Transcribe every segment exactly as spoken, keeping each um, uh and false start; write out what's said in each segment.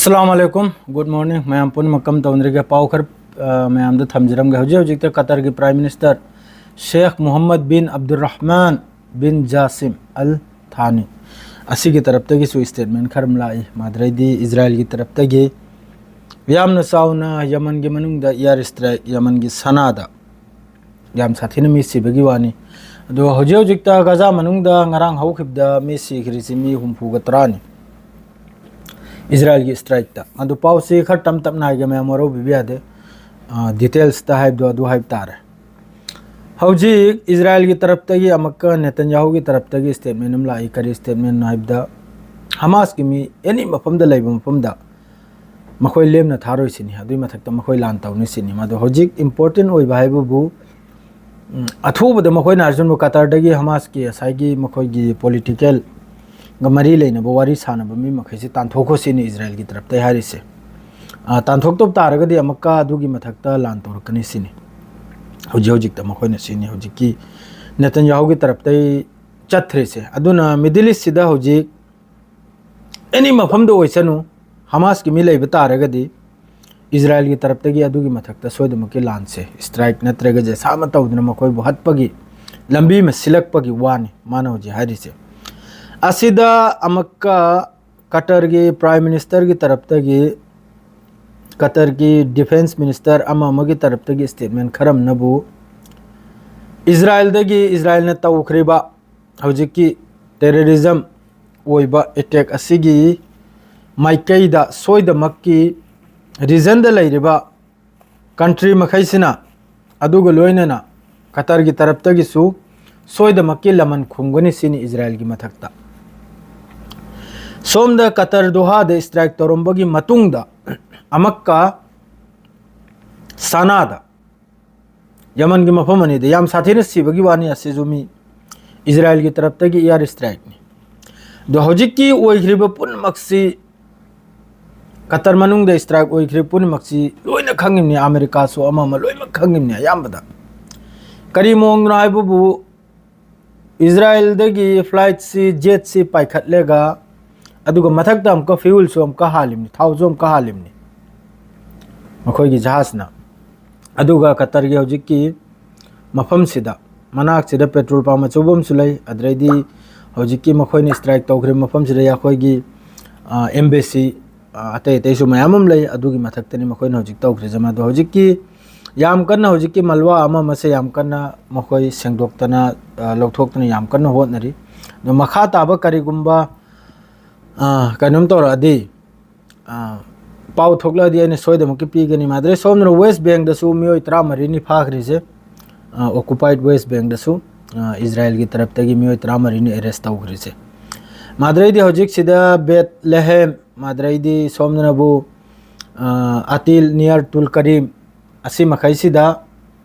ꯑꯁꯂꯥꯃꯨ ꯑꯂꯥꯏꯀꯨꯝ꯫ Good morning꯫ ꯃꯌꯥꯝ ꯄꯨꯝꯅꯃꯛ ꯀꯝ ꯇꯧꯅꯔꯤꯒꯦ? ꯄꯥꯎ ꯈꯔ, ꯑ, ꯃꯌꯥꯝꯗ ꯊꯝꯖꯔꯝꯒꯦ꯫ ꯍꯧꯖꯤꯛ ꯍꯧꯖꯤꯛꯇ ꯀꯇꯔꯒꯤ Prime Minister ꯁꯦꯈ ꯃꯨꯍꯝꯃꯗ ꯕꯤꯟ ꯑꯕꯗꯨꯔꯔꯍꯃꯥꯟ ꯕꯤꯟ ꯖꯥꯁꯤꯝ ꯑꯜ ꯊꯥꯅꯤ ꯑꯁꯤꯒꯤ ꯇꯔꯞꯇꯒꯤꯁꯨ statement ꯈꯔ ꯑꯃ ꯂꯥꯛꯏ꯫ ꯃꯥꯗ꯭ꯔꯩꯗꯤ ꯏꯖꯔꯥꯏꯜꯒꯤ ꯇꯔꯞꯇꯒꯤ ꯌꯥꯝꯅ ꯆꯥꯎꯅ ꯌꯃꯟꯒꯤ ꯃꯅꯨꯡꯗ air strike, ꯌꯃꯟꯒꯤ ꯁꯅꯥꯗ ꯌꯥꯝ ꯁꯥꯊꯤꯅ ꯃꯤ ꯁꯤꯕꯒꯤ ꯋꯥꯅꯤ꯫ ꯑꯗꯣ ꯍꯧꯖꯤꯛ ꯍꯧꯖꯤꯛꯇ ꯒꯖꯥ ꯃꯅꯨꯡꯗ ꯉꯔꯥꯡ ꯍꯧꯈꯤꯕꯗ ꯃꯤ ꯁꯤꯈ꯭ꯔꯤꯁꯤ ꯃꯤ ꯍꯨꯝꯐꯨꯒ ꯇꯔꯥꯅꯤ, ꯏꯖꯔꯥꯏꯜꯒꯤ strikeꯇ꯫ ꯑꯗꯨ ꯄꯥꯎꯁꯤ ꯈꯔ ꯇꯞ ꯇꯞꯅ ꯍꯥꯏꯒꯦ, ꯃꯌꯥꯝ ꯋꯥꯔꯧꯕꯤꯕ ꯌꯥꯗꯦ꯫ ꯑ, detailsꯇ ꯍꯥꯏꯕꯗꯣ ꯑꯗꯨ ꯍꯥꯏꯕ ꯇꯥꯔꯦ꯫ ꯍꯧꯖꯤꯛ ꯏꯖꯔꯥꯏꯜꯒꯤ ꯇꯔꯞꯇꯒꯤ ꯑꯃꯨꯛꯀ ꯅꯦꯇꯟꯌꯥꯍꯨꯒꯤ ꯇꯔꯞꯇꯒꯤ statement ꯑꯃ ꯂꯥꯛꯏ꯫ ꯀꯔꯤ statementꯅꯣ ꯍꯥꯏꯕꯗ, ꯍꯃꯥꯁꯀꯤ ꯃꯤ any ꯃꯐꯝꯗ ꯂꯩꯕ ꯃꯐꯝꯗ ꯃꯈꯣꯏ ꯂꯦꯝꯅ ꯊꯥꯔꯣꯏ ꯁꯤꯅꯤ, ꯑꯗꯨꯒꯤ ꯃꯊꯛꯇ ꯃꯈꯣꯏ ꯂꯥꯟ ꯇꯧꯅꯤ ꯁꯤꯅꯤ꯫ ꯃꯗꯨ ꯍꯧꯖꯤꯛ important ꯑꯣꯏꯕ ꯍꯥꯏꯕꯕꯨ, ꯎꯝ, ꯑꯊꯨꯕꯗ ꯃꯈꯣꯏꯅ ꯍꯥꯏꯔꯤꯁꯤꯅꯕꯨ ꯀꯇꯔꯗꯒꯤ ꯍꯃꯥꯁꯀꯤ ꯉꯁꯥꯏꯒꯤ ꯃꯈꯣꯏꯒꯤ political ꯒ ꯃꯔꯤ ꯂꯩꯅꯕ ꯋꯥꯔꯤ ꯁꯥꯟꯅꯕ ꯃꯤ ꯃꯈꯩꯁꯤ ꯇꯥꯟꯊꯣꯛꯈꯣ ꯁꯤꯅꯤ ꯏꯖꯔꯥꯏꯜꯒꯤ ꯇꯔꯞꯇꯒꯤ ꯍꯥꯏꯔꯤꯁꯦ꯫ ꯑ, ꯇꯥꯟꯊꯣꯛꯇꯕ ꯇꯥꯔꯒꯗꯤ ꯑꯃꯨꯛꯀ ꯑꯗꯨꯒꯤ ꯃꯊꯛꯇ ꯂꯥꯟ ꯇꯧꯔꯛꯀꯅꯤ ꯁꯤꯅꯤ꯫ ꯍꯧꯖꯤꯛ ꯍꯧꯖꯤꯛꯇ ꯃꯈꯣꯏꯅ ꯁꯤꯅꯤ ꯍꯧꯖꯤꯛꯀꯤ ꯅꯦꯇꯟꯌꯥꯍꯨꯒꯤ ꯇꯔꯞꯇꯒꯤ ꯆꯠꯊ꯭ꯔꯤꯁꯦ꯫ ꯑꯗꯨꯅ Middle Eastꯁꯤꯗ ꯍꯧꯖꯤꯛ any ꯃꯐꯝꯗ ꯑꯣꯏꯁꯅꯨ, ꯍꯃꯥꯁꯀꯤ ꯃꯤ ꯂꯩꯕ ꯇꯥꯔꯒꯗꯤ ꯏꯖꯔꯥꯏꯜꯒꯤ ꯇꯔꯞꯇꯒꯤ ꯑꯗꯨꯒꯤ ꯃꯊꯛꯇ ꯁꯣꯏꯗꯅꯃꯛꯀꯤ ꯂꯥꯟꯁꯦ, strike ꯅꯠꯇ꯭ꯔꯒ ꯖꯦꯁꯥ ꯑꯃ ꯇꯧꯗꯨꯅ ꯃꯈꯣꯏꯕꯨ ꯍꯠꯄꯒꯤ ꯂꯝꯕꯤ ꯑꯃ ꯁꯤꯜꯂꯛꯄꯒꯤ ꯋꯥꯅꯤ ꯃꯥꯅ ꯍꯧꯖꯤꯛ ꯍꯥꯏꯔꯤꯁꯦ꯫ ꯑꯁꯤꯗ ꯑꯃꯨꯛꯀ ꯀꯇꯔꯒꯤ Prime Ministerꯒꯤ ꯇꯔꯞꯇꯒꯤ, ꯀꯇꯔꯒꯤ Defence Minister ꯑꯃ ꯑꯃꯒꯤ ꯇꯔꯞꯇꯒꯤ statement ꯈꯔ ꯑꯃꯅꯕꯨ ꯏꯖꯔꯥꯏꯜꯗꯒꯤ, ꯏꯖꯔꯥꯏꯜꯅ ꯇꯧꯈ꯭ꯔꯤꯕ ꯍꯧꯖꯤꯛꯀꯤ terrorism ꯑꯣꯏꯕ attack ꯑꯁꯤꯒꯤ ꯃꯥꯏꯀꯩꯗ ꯁꯣꯏꯗꯃꯛꯀꯤ regionꯗ ꯂꯩꯔꯤꯕ country ꯃꯈꯩꯁꯤꯅ, ꯑꯗꯨꯒ ꯂꯣꯏꯅꯅ ꯀꯇꯔꯒꯤ ꯇꯔꯞꯇꯒꯤꯁꯨ ꯁꯣꯏꯗꯃꯛꯀꯤ ꯂꯃꯟ ꯈꯨꯝꯒꯅꯤ ꯁꯤꯅꯤ ꯏꯖꯔꯥꯏꯜꯒꯤ ꯃꯊꯛꯇ꯫ ꯁꯣꯝꯗ ꯀꯇꯔ ꯗꯣꯍꯥꯗ strike ꯇꯧꯔꯝꯕꯒꯤ ꯃꯇꯨꯡꯗ ꯑꯃꯛꯀ ꯁꯅꯥꯗ, ꯌꯃꯟꯒꯤ ꯃꯐꯝ ꯑꯅꯤꯗ ꯌꯥꯝ ꯁꯥꯊꯤꯅ ꯁꯤꯕꯒꯤ ꯋꯥꯅꯤ꯫ ꯑꯁꯤꯁꯨ ꯃꯤ ꯏꯖꯔꯥꯏꯜꯒꯤ ꯇꯔꯞꯇꯒꯤ air strikeꯅꯤ꯫ ꯑꯗꯣ ꯍꯧꯖꯤꯛꯀꯤ ꯑꯣꯏꯈ꯭ꯔꯤꯕ ꯄꯨꯝꯅꯃꯛꯁꯤ, ꯀꯇꯔ ꯃꯅꯨꯡꯗ strike ꯑꯣꯏꯈ꯭ꯔꯤꯕ ꯄꯨꯝꯅꯃꯛꯁꯤ ꯂꯣꯏꯅ ꯈꯪꯉꯤꯕꯅꯤ, ꯑꯃꯦꯔꯤꯀꯥꯁꯨ ꯑꯃ ꯑꯃ ꯂꯣꯏꯅꯃꯛ ꯈꯪꯉꯤꯕꯅꯤ ꯑꯌꯥꯝꯕꯗ꯫ ꯀꯔꯤ ꯃꯑꯣꯡꯗꯅꯣ ꯍꯥꯏꯕꯕꯨ, ꯏꯖꯔꯥꯏꯜꯗꯒꯤ flightꯁꯤ, jetꯁꯤ ꯄꯥꯏꯈꯠꯂꯒ ꯑꯗꯨꯒ ꯃꯊꯛꯇ ꯑꯃꯨꯛꯀ fuelꯁꯨ ꯑꯃꯨꯛꯀ ꯍꯥꯜꯂꯤꯕꯅꯤ, ꯊꯥꯎꯁꯨ ꯑꯃꯨꯛꯀ ꯍꯥꯜꯂꯤꯕꯅꯤ ꯃꯈꯣꯏꯒꯤ ꯖꯍꯥꯖꯅ꯫ ꯑꯗꯨꯒ ꯀꯇꯔꯒꯤ ꯍꯧꯖꯤꯛꯀꯤ ꯃꯐꯝꯁꯤꯗ, ꯃꯅꯥꯛꯁꯤꯗ petrol pump ꯑꯆꯧꯕ ꯑꯃꯁꯨ ꯂꯩ꯫ ꯑꯗꯨꯗꯩꯗꯤ ꯍꯧꯖꯤꯛꯀꯤ ꯃꯈꯣꯏꯅ strike ꯇꯧꯈ꯭ꯔꯤꯕ ꯃꯐꯝꯁꯤꯗ ꯑꯩꯈꯣꯏꯒꯤ embassy, ꯑꯇꯩ ꯑꯇꯩꯁꯨ ꯃꯌꯥꯝ ꯑꯃ ꯂꯩ꯫ ꯑꯗꯨꯒꯤ ꯃꯊꯛꯇꯅꯤ ꯃꯈꯣꯏꯅ ꯍꯧꯖꯤꯛ ꯇꯧꯈ꯭ꯔꯤꯁꯦ꯫ ꯃꯗꯣ ꯍꯧꯖꯤꯛꯀꯤ ꯌꯥꯝ ꯀꯟꯅ, ꯍꯧꯖꯤꯛꯀꯤ ꯃꯜꯋꯥ ꯑꯃ ꯑꯃꯁꯦ ꯌꯥꯝ ꯀꯟꯅ ꯃꯈꯣꯏ ꯁꯦꯡꯗꯣꯛꯇꯅ, ꯑ, ꯂꯧꯊꯣꯛꯇꯅ ꯌꯥꯝ ꯀꯟꯅ ꯍꯣꯠꯅꯔꯤ꯫ ꯑꯗꯣ ꯃꯈꯥ ꯇꯥꯕ ꯀꯔꯤꯒꯨꯝꯕ, ꯑ, ꯀꯩꯅꯣꯝ ꯇꯧꯔꯛꯑꯗꯤ, ꯑ, ꯄꯥꯎ ꯊꯣꯛꯂꯛꯑꯗꯤ ꯑꯩꯅ ꯁꯣꯏꯗꯅꯃꯛꯀꯤ ꯄꯤꯒꯅꯤ꯫ ꯃꯥꯗ꯭ꯔꯦ ꯁꯣꯝꯗꯅ West Bankꯗꯁꯨ ꯃꯤꯑꯣꯏ ꯇꯔꯥꯃꯔꯤꯅꯤ ꯐꯥꯈ꯭ꯔꯤꯁꯦ꯫ ꯑ, occupied West Bankꯗꯁꯨ, ꯑ, ꯏꯖꯔꯥꯌꯦꯜꯒꯤ ꯇꯔꯞꯇꯒꯤ ꯃꯤꯑꯣꯏ ꯇꯔꯥꯃꯔꯤꯅꯤ arrest ꯇꯧꯈ꯭ꯔꯤꯁꯦ꯫ ꯃꯥꯗ꯭ꯔꯩꯗꯤ ꯍꯧꯖꯤꯛꯁꯤꯗ ꯕꯦꯠ ꯂꯦꯍꯦꯝ, ꯃꯥꯗ꯭ꯔꯩꯗꯤ ꯁꯣꯝꯗꯅꯕꯨ, ꯑ, ꯑꯇꯤꯜ near ꯇꯨꯜ ꯀꯔꯤꯝ, ꯑꯁꯤ ꯃꯈꯩꯁꯤꯗ,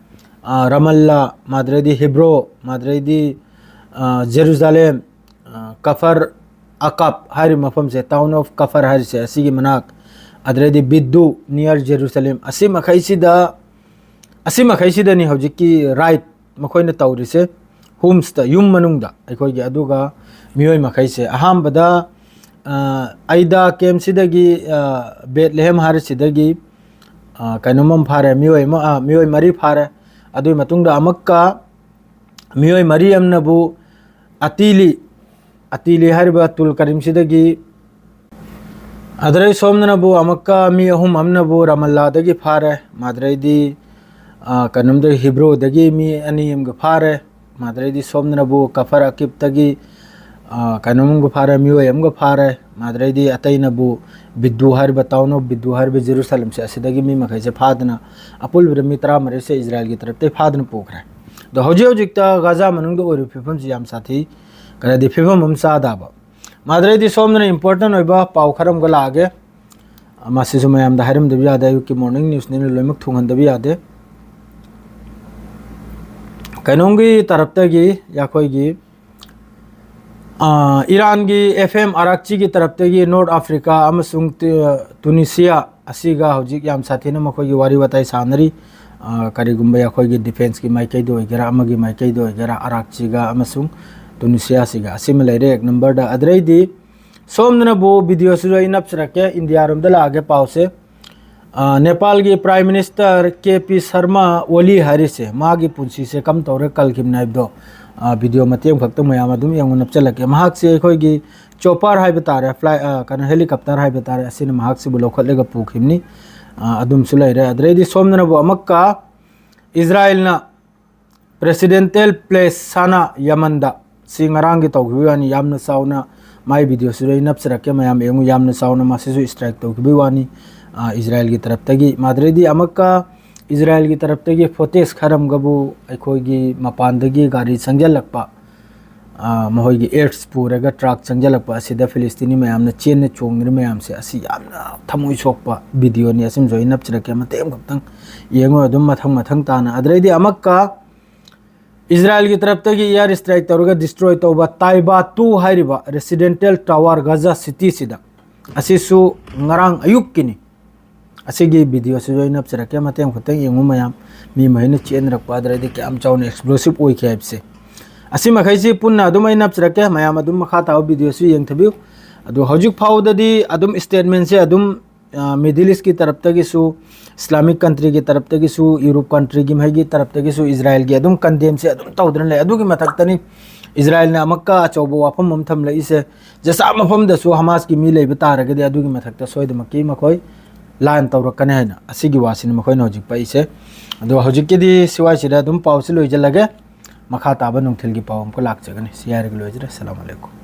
ꯑ, ꯔꯃꯜꯂꯥ, ꯃꯥꯗ꯭ꯔꯩꯗꯤ ꯍꯤꯕ꯭ꯔꯣ, ꯃꯥꯗ꯭ꯔꯩꯗꯤ, ꯑ, ꯖꯦꯔꯨꯖꯥꯂꯦꯝ, ꯑ, ꯀꯐꯔ ꯑꯀꯥꯞ ꯍꯥꯏꯔꯤꯕ ꯃꯐꯝꯁꯦ, town of ꯀꯐꯔ ꯍꯥꯏꯔꯤꯁꯦ, ꯑꯁꯤꯒꯤ ꯃꯅꯥꯛ, ꯑꯗꯨꯗꯩꯗꯤ ꯕꯤꯗꯨ near ꯖꯦꯔꯨꯁꯂꯦꯝ, ꯑꯁꯤ ꯃꯈꯩꯁꯤꯗ, ꯑꯁꯤ ꯃꯈꯩꯁꯤꯗꯅꯤ ꯍꯧꯖꯤꯛꯀꯤ raid ꯃꯈꯣꯏꯅ ꯇꯧꯔꯤꯁꯦ꯫ Homesꯇ, ꯌꯨꯝ ꯃꯅꯨꯡꯗ ꯑꯩꯈꯣꯏꯒꯤ꯫ ꯑꯗꯨꯒ ꯃꯤꯑꯣꯏ ꯃꯈꯩꯁꯦ ꯑꯍꯥꯟꯕꯗ, ꯑ, ꯑꯩꯗꯥ campꯁꯤꯗꯒꯤ, ꯑ, ꯕꯦꯠ ꯂꯦꯍꯦꯝ ꯍꯥꯏꯔꯤꯁꯤꯗꯒꯤ, ꯑ, ꯀꯩꯅꯣꯝ ꯑꯃ ꯐꯥꯔꯦ, ꯃꯤꯑꯣꯏ ꯑꯃ, ꯑ, ꯃꯤꯑꯣꯏ ꯃꯔꯤ ꯐꯥꯔꯦ꯫ ꯑꯗꯨꯒꯤ ꯃꯇꯨꯡꯗ ꯑꯃꯨꯛꯀ ꯃꯤꯑꯣꯏ ꯃꯔꯤ ꯑꯃꯅꯕꯨ ꯑꯇꯤꯂꯤ, ꯑꯇꯤꯂꯤ ꯍꯥꯏꯔꯤꯕ ꯇꯨꯜ ꯀꯔꯤꯝꯁꯤꯗꯒꯤ, ꯑꯗꯨꯗꯩ ꯁꯣꯝꯗꯅꯕꯨ ꯑꯃꯨꯛꯀ ꯃꯤ ꯑꯍꯨꯝ ꯑꯃꯅꯕꯨ ꯔꯃꯜꯂꯥꯗꯒꯤ ꯐꯥꯔꯦ, ꯃꯥꯗ꯭ꯔꯩꯗꯤ, ꯑ, ꯀꯩꯅꯣꯝꯗ ꯍꯤꯕ꯭ꯔꯣꯗꯒꯤ ꯃꯤ ꯑꯅꯤ ꯑꯃꯒ ꯐꯥꯔꯦ, ꯃꯥꯗ꯭ꯔꯩꯗꯤ ꯁꯣꯝꯗꯅꯕꯨ ꯀꯐꯔ ꯑꯀꯤꯞꯇꯒꯤ, ꯑ, ꯀꯩꯅꯣꯝ ꯑꯃꯒ ꯐꯥꯔꯦ, ꯃꯤꯑꯣꯏ ꯑꯃꯒ ꯐꯥꯔꯦ, ꯃꯥꯗ꯭ꯔꯩꯗꯤ ꯑꯇꯩꯅꯕꯨ ꯕꯤꯗꯨ ꯍꯥꯏꯔꯤꯕ, town of ꯕꯤꯗꯨ ꯍꯥꯏꯔꯤꯕ ꯖꯦꯔꯨꯁꯂꯝꯁꯦ, ꯑꯁꯤꯗꯒꯤ ꯃꯤ ꯃꯈꯩꯁꯦ ꯐꯥꯗꯅ, ꯑꯄꯨꯟꯕꯗ ꯃꯤ ꯇꯔꯥꯃꯔꯤꯁꯦ ꯏꯖꯔꯥꯌꯦꯜꯒꯤ ꯇꯔꯞꯇꯒꯤ ꯐꯥꯗꯅ ꯄꯨꯈ꯭ꯔꯦ꯫ ꯑꯗꯣ ꯍꯧꯖꯤꯛ ꯍꯧꯖꯤꯛꯇ ꯒꯥꯖꯥ ꯃꯅꯨꯡꯗ ꯑꯣꯏꯔꯤꯕ ꯐꯤꯕꯝꯁꯤ ꯌꯥꯝ ꯁꯥꯊꯤ, ꯀꯔꯤꯗꯤ ꯐꯤꯕꯝ ꯑꯃ ꯆꯥꯗꯕ꯫ ꯃꯥꯗ꯭ꯔꯩꯗꯤ ꯁꯣꯝꯗꯅ important ꯑꯣꯏꯕ ꯄꯥꯎ ꯈꯔ ꯑꯃꯒ ꯂꯥꯛꯑꯒꯦ꯫ ꯃꯁꯤꯁꯨ ꯃꯌꯥꯝꯗ ꯍꯥꯏꯔꯝꯗꯕ ꯌꯥꯗꯦ, ꯑꯌꯨꯛꯀꯤ morning newsꯅꯤꯅ ꯂꯣꯏꯅꯃꯛ ꯊꯨꯡꯍꯟꯗꯕ ꯌꯥꯗꯦ꯫ ꯀꯩꯅꯣꯝꯒꯤ ꯇꯔꯞꯇꯒꯤ, ꯑꯩꯈꯣꯏꯒꯤ, ꯑ, ꯏꯔꯥꯟꯒꯤ F M ꯑꯔꯥꯛꯆꯤꯒꯤ ꯇꯔꯞꯇꯒꯤ North Africa ꯑꯃꯁꯨꯡ ꯇꯨ-, ꯇꯨꯅꯤꯁꯤꯌꯥ ꯑꯁꯤꯒ ꯍꯧꯖꯤꯛ ꯌꯥꯝ ꯁꯥꯊꯤꯅ ꯃꯈꯣꯏꯒꯤ ꯋꯥꯔꯤ ꯋꯥꯇꯥꯏ ꯁꯥꯟꯅꯔꯤ꯫ ꯑ, ꯀꯔꯤꯒꯨꯝꯕ ꯑꯩꯈꯣꯏꯒꯤ defenceꯀꯤ ꯃꯥꯏꯀꯩꯗ ꯑꯣꯏꯒꯦꯔꯥ, ꯑꯃꯒꯤ ꯃꯥꯏꯀꯩꯗ ꯑꯣꯏꯒꯦꯔꯥ, ꯑꯔꯥꯛꯆꯤꯒ ꯑꯃꯁꯨꯡ ꯇꯨꯅꯤꯁꯤꯌꯥꯁꯤꯒ, ꯑꯁꯤꯃ ꯂꯩꯔꯦ ꯑꯦꯛ ꯅꯝꯕꯔꯗ꯫ ꯑꯗꯨꯗꯩꯗꯤ ꯁꯣꯝꯗꯅꯕꯨ ꯚꯤꯗꯤꯑꯣꯁꯤꯁꯨ ꯑꯩ ꯅꯞꯆꯔꯛꯀꯦ, ꯏꯟꯗꯤꯌꯥꯔꯣꯝꯗ ꯂꯥꯛꯑꯒꯦ ꯄꯥꯎꯁꯦ꯫ ꯑ, ꯅꯦꯄꯥꯜꯒꯤ Prime Minister K P Sharma ꯑꯣꯂꯤ ꯍꯥꯏꯔꯤꯁꯦ, ꯃꯥꯒꯤ ꯄꯨꯟꯁꯤꯁꯦ ꯀꯝ ꯇꯧꯔ ꯀꯜꯈꯤꯕꯅꯦ ꯍꯥꯏꯕꯗꯣ, ꯑ, ꯚꯤꯗꯤꯑꯣ ꯃꯇꯦꯛ ꯑꯃꯈꯛꯇꯪ ꯃꯌꯥꯝ ꯑꯗꯨꯝ ꯌꯦꯡꯉꯨ, ꯅꯞꯆꯜꯂꯛꯀꯦ꯫ ꯃꯍꯥꯛꯁꯦ ꯑꯩꯈꯣꯏꯒꯤ chopper ꯍꯥꯏꯕ ꯇꯥꯔꯦ, fly, ꯑ, ꯀꯩꯅꯣ, helicopter ꯍꯥꯏꯕ ꯇꯥꯔꯦ, ꯑꯁꯤꯅ ꯃꯍꯥꯛꯁꯤꯕꯨ ꯂꯧꯈꯠꯂꯒ ꯄꯨꯈꯤꯕꯅꯤ꯫ ꯑ, ꯑꯗꯨꯝꯁꯨ ꯂꯩꯔꯦ꯫ ꯑꯗꯨꯗꯩꯗꯤ ꯁꯣꯝꯗꯅꯕꯨ ꯑꯃꯨꯛꯀ ꯏꯖꯔꯥꯏꯜꯅ Presidential Palace ꯁꯥꯅꯥ ꯌꯥꯃꯟꯗ ꯁꯤ ꯉꯔꯥꯡꯒꯤ ꯇꯧꯈꯤꯕ ꯋꯥꯅꯤ, ꯌꯥꯝꯅ ꯆꯥꯎꯅ ꯃꯥꯏ ꯚꯤꯗꯤꯑꯣꯁꯤꯗ ꯑꯩ ꯅꯞꯆꯔꯛꯀꯦ, ꯃꯌꯥꯝ ꯌꯦꯡꯉꯨ, ꯌꯥꯝꯅ ꯆꯥꯎꯅ ꯃꯁꯤꯁꯨ strike ꯇꯧꯈꯤꯕꯒꯤ ꯋꯥꯅꯤ, ꯑ, ꯏꯖꯔꯥꯏꯜꯒꯤ ꯇꯔꯞꯇꯒꯤ꯫ ꯃꯥꯗ꯭ꯔꯩꯗꯤ ꯑꯃꯨꯛꯀ ꯏꯖꯔꯥꯏꯜꯒꯤ ꯇꯔꯞꯇꯒꯤ footage ꯈꯔ ꯑꯃꯒꯕꯨ ꯑꯩꯈꯣꯏꯒꯤ ꯃꯄꯥꯟꯗꯒꯤ ꯒꯥꯔꯤ ꯆꯪꯁꯤꯜꯂꯛꯄ, ꯑ, ꯃꯈꯣꯏꯒꯤ air ꯄꯨꯔꯒ truck ꯆꯪꯁꯤꯜꯂꯛꯄ ꯑꯁꯤꯗ ꯐꯤꯂꯤꯁꯇꯤꯅꯤ ꯃꯌꯥꯝꯅ ꯆꯦꯟꯅ ꯆꯣꯡꯗꯨꯅ ꯃꯌꯥꯝꯁꯦ, ꯑꯁꯤ ꯌꯥꯝꯅ ꯊꯃꯣꯏ ꯁꯣꯛꯄ ꯚꯤꯗꯤꯑꯣꯅꯤ꯫ ꯑꯁꯤꯃꯁꯨ ꯑꯩ ꯅꯞꯆꯔꯛꯀꯦ, ꯃꯇꯦꯛ ꯑꯃꯈꯛꯇꯪ ꯌꯦꯡꯉꯨ ꯑꯗꯨꯝ ꯃꯊꯪ ꯃꯊꯪ ꯇꯥꯅ꯫ ꯑꯗꯨꯗꯩꯗꯤ ꯑꯃꯨꯛꯀ ꯏꯖꯔꯥꯏꯜꯒꯤ ꯇꯔꯞꯇꯒꯤ air strike ꯇꯧꯔꯒ destroy ꯇꯧꯕ ꯇꯥꯏꯕꯥ ꯇꯨ ꯍꯥꯏꯔꯤꯕ residential tower ꯒꯥꯖꯥ ꯁꯤꯇꯤꯁꯤꯗ꯫ ꯑꯁꯤꯁꯨ ꯉꯔꯥꯡ ꯑꯌꯨꯛꯀꯤꯅꯤ꯫ ꯑꯁꯤꯒꯤ ꯚꯤꯗꯤꯑꯣꯁꯤꯁꯨ ꯑꯩ ꯅꯞꯆꯔꯛꯀꯦ, ꯃꯇꯦꯛ ꯑꯃꯈꯛꯇꯪ ꯌꯦꯡꯉꯨ ꯃꯌꯥꯝ꯫ ꯃꯤ ꯃꯈꯩꯅ ꯆꯦꯟꯅꯔꯛꯄ, ꯑꯗꯨꯗꯩꯗꯤ ꯀꯌꯥꯝ ꯆꯥꯎꯅ explosive ꯑꯣꯏꯈꯤ ꯍꯥꯏꯕꯁꯦ꯫ ꯑꯁꯤ ꯃꯈꯩꯁꯤ ꯄꯨꯟꯅ ꯑꯗꯨꯝ ꯑꯩ ꯅꯞꯆꯔꯛꯀꯦ, ꯃꯌꯥꯝ ꯑꯗꯨꯝ ꯃꯈꯥ ꯇꯥꯕ ꯚꯤꯗꯤꯑꯣꯁꯨ ꯌꯦꯡꯊꯕꯤꯌꯨ꯫ ꯑꯗꯨ ꯍꯧꯖꯤꯛ ꯐꯥꯎꯕꯗꯗꯤ ꯑꯗꯨꯝ statement ꯁꯦ ꯑꯗꯨꯝ, ꯑ, Middle East ꯀꯤ ꯇꯔꯞꯇꯒꯤꯁꯨ, Islamic country ꯒꯤ ꯇꯔꯞꯇꯒꯤꯁꯨ, Europe country ꯒꯤ ꯃꯍꯩꯒꯤ ꯇꯔꯞꯇꯒꯤꯁꯨ ꯏꯖꯔꯥꯏꯜꯒꯤ ꯑꯗꯨꯝ condemn ꯁꯦ ꯑꯗꯨꯝ ꯇꯧꯗꯨꯅ ꯂꯩ꯫ ꯑꯗꯨꯒꯤ ꯃꯊꯛꯇꯅꯤ ꯏꯖꯔꯥꯏꯜꯅ ꯑꯃꯨꯛꯀ ꯑꯆꯧꯕ ꯋꯥꯐꯝ ꯑꯃ ꯊꯝꯂꯛꯏꯁꯦ, ꯖꯁꯥ ꯃꯐꯝꯗꯁꯨ ꯍꯃꯥꯁꯀꯤ ꯃꯤ ꯂꯩꯕ ꯇꯥꯔꯒꯗꯤ ꯑꯗꯨꯒꯤ ꯃꯊꯛꯇ ꯁꯣꯏꯗꯃꯛꯀꯤ ꯃꯈꯣꯏ ꯂꯥꯟ ꯇꯧꯔꯛꯀꯅꯤ ꯍꯥꯏꯅ꯫ ꯑꯁꯤꯒꯤ ꯋꯥꯁꯤꯅꯤ ꯃꯈꯣꯏꯅ ꯍꯧꯖꯤꯛ ꯄꯛꯏꯁꯦ꯫ ꯑꯗꯣ ꯍꯧꯖꯤꯛꯀꯤꯗꯤ ꯁꯤꯋꯥꯏꯁꯤꯗ ꯑꯗꯨꯝ ꯄꯥꯎꯁꯤ ꯂꯣꯏꯁꯤꯜꯂꯒꯦ꯫ ꯃꯈꯥ ꯇꯥꯕ ꯅꯨꯡꯊꯤꯜꯒꯤ ꯄꯥꯎ ꯑꯃꯨꯛꯀ ꯂꯥꯛꯆꯒꯅꯤ꯫ ꯁꯤ ꯍꯥꯏꯔꯒ ꯂꯣꯏꯖꯔꯦ꯫ ꯑꯁꯂꯥꯃꯨ ꯑꯂꯩꯀꯨꯝ꯫